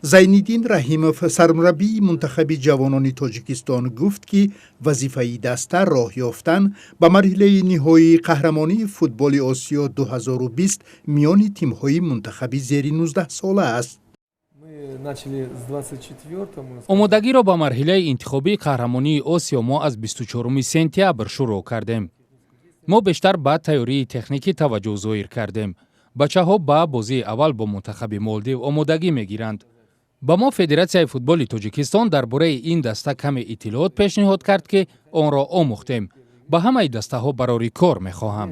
Зайниддин Раҳимов, сармураббии мунтахаби ҷавонони Тоҷикистон, гуфт, ки вазифаи даста роҳ ёфтан ба марҳилаи ниҳоии қаҳрамонии футболи Осиё 2020 миёни тимҳои мунтахаби зери 19 сола аст. Омодагиро ба марҳилаи интихобии қаҳрамонии Осиё мо аз 24 сентябр шурӯъ кардем. Мо бештар ба тайёрии техникӣ таваҷҷӯҳ зоҳир кардем. Бачаҳо ба бозии аввал бо мунтахаби Молдив омодагӣ мегиранд. Ба мо Федератсияи футболи Тоҷикистон дар бораи ин даста каме иттилоот пешниҳод кард, ки онро омӯхтем. Ба ҳамаи дастаҳо барори кор мехоҳам.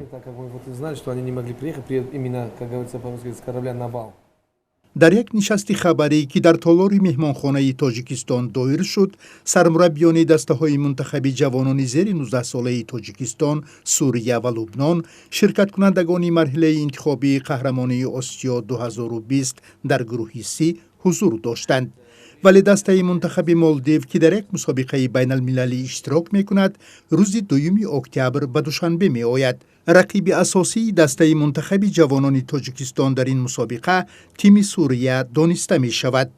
Дар як нишасти хабарӣ, ки дар толори меҳмонхонаи Тоҷикистон доир шуд, сармураббиёни дастаҳои мунтахаби ҷавонони зери 19-солаи Тоҷикистон, Сурия ва Лубнон, ширкаткунандагони марҳилаи интихобии қаҳрамонии Осиё 2020, дар гурӯҳи Си ҳузур доштанд. Вале дастаи мунтахаби Молдив, ки дар як мусобиқаи байналмилалӣ иштирок мекунад, рӯзи 2 октябр ба Душанбе меояд. Рақиби асосии дастаи мунтахаби ҷавонони Тоҷикистон дар ин мусобиқа тими Сурия дониста мешавад.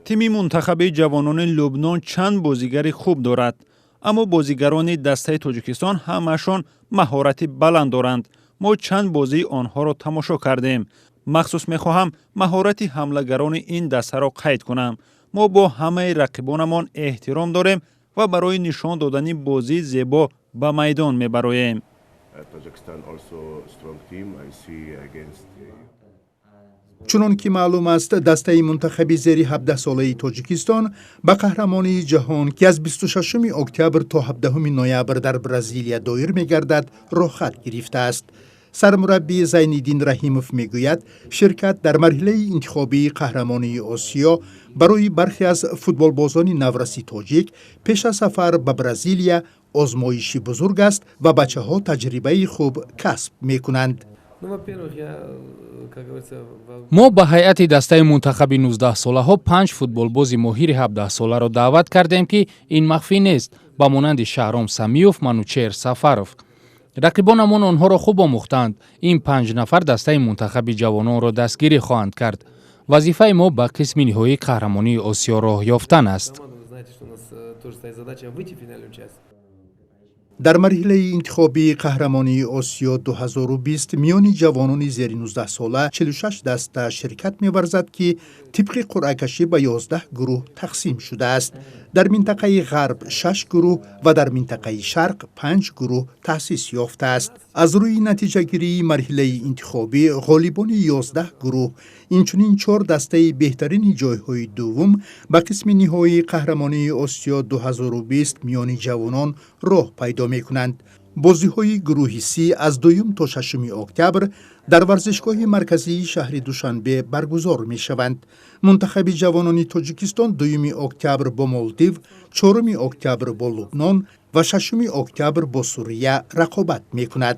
Тими мунтахаби ҷавонони Лубнон чанд бозигари хуб дорад, аммо бозигарони дастаи Тоҷикистон ҳамаашон маҳорати баланд доранд. Мо чанд бозии онҳоро тамошо кардем. Махсус мехоҳам маҳорати ҳамлагарони ин дастаро қайд кунам. Мо бо ҳамаи рақибонамон эҳтиром дорем ва барои нишон додани бозии зебо ба майдон мебароем. Tajikistan also strong team. I see against Чунон ки маълум аст, дастаи мунтахаби зери 17-солаи Тоҷикистон ба қаҳрамонии ҷаҳон, ки аз 26 октябр то 17 ноябр дар Бразилия доир мегардад, роҳхат гирифтааст. Сармураббӣ Зайниддин Раҳимов мегӯяд, ширкат дар марҳилаи интихобии қаҳрамонии Осиё барои бархе аз футболбозони навраси тоҷик пеш аз сафар ба Бразилия озмоиши бузург аст ва бачаҳо таҷрибаи хуб касб мекунанд. Мо ба ҳайати дастаи мунтахаби 19-солаҳо панҷ футболбози моҳири 17-соларо даъват кардем, ки ин махфӣ нест, ба монанди Шаҳром Самиёв, Манучеҳр Сафаров. Рақибонамон онҳоро хуб омӯхтаанд. Ин панҷ нафар дастаи мунтахаби ҷавононро дастгирӣ хоҳанд кард. Вазифаи мо ба қисми ниҳоии қаҳрамонии Осиё роҳ ёфтан аст. Дар марҳилаи интихобии қаҳрамонии Осиё 2020 миёни ҷавонони зери 19 сола 46 даста ширкат меварзад, ки тибқи қуръакашӣ ба 11 гурӯҳ тақсим шудааст. Дар минтақаи ғарб шаш гурӯҳ ва дар минтақаи шарқ панҷ гурӯҳ таъсис ёфтааст. Аз рӯи натиҷагирии марҳилаи интихобӣ, ғолибони 11 гурӯҳ, инчунин чор дастаи беҳтарини ҷойҳои дуввум ба қисми ниҳоии қаҳрамонии Осиё 2020 миёни ҷавонон роҳ пайдо мекунанд. Бозиҳои гурӯҳи Си аз 2 то 6 октябр дар варзишгоҳи марказии шаҳри Душанбе баргузор мешаванд. Мунтахаби ҷавонони Тоҷикистон 2 октябр бо Молдив, 4 октябр бо Лубнон ва 6 октябр бо Сурия рақобат мекунад.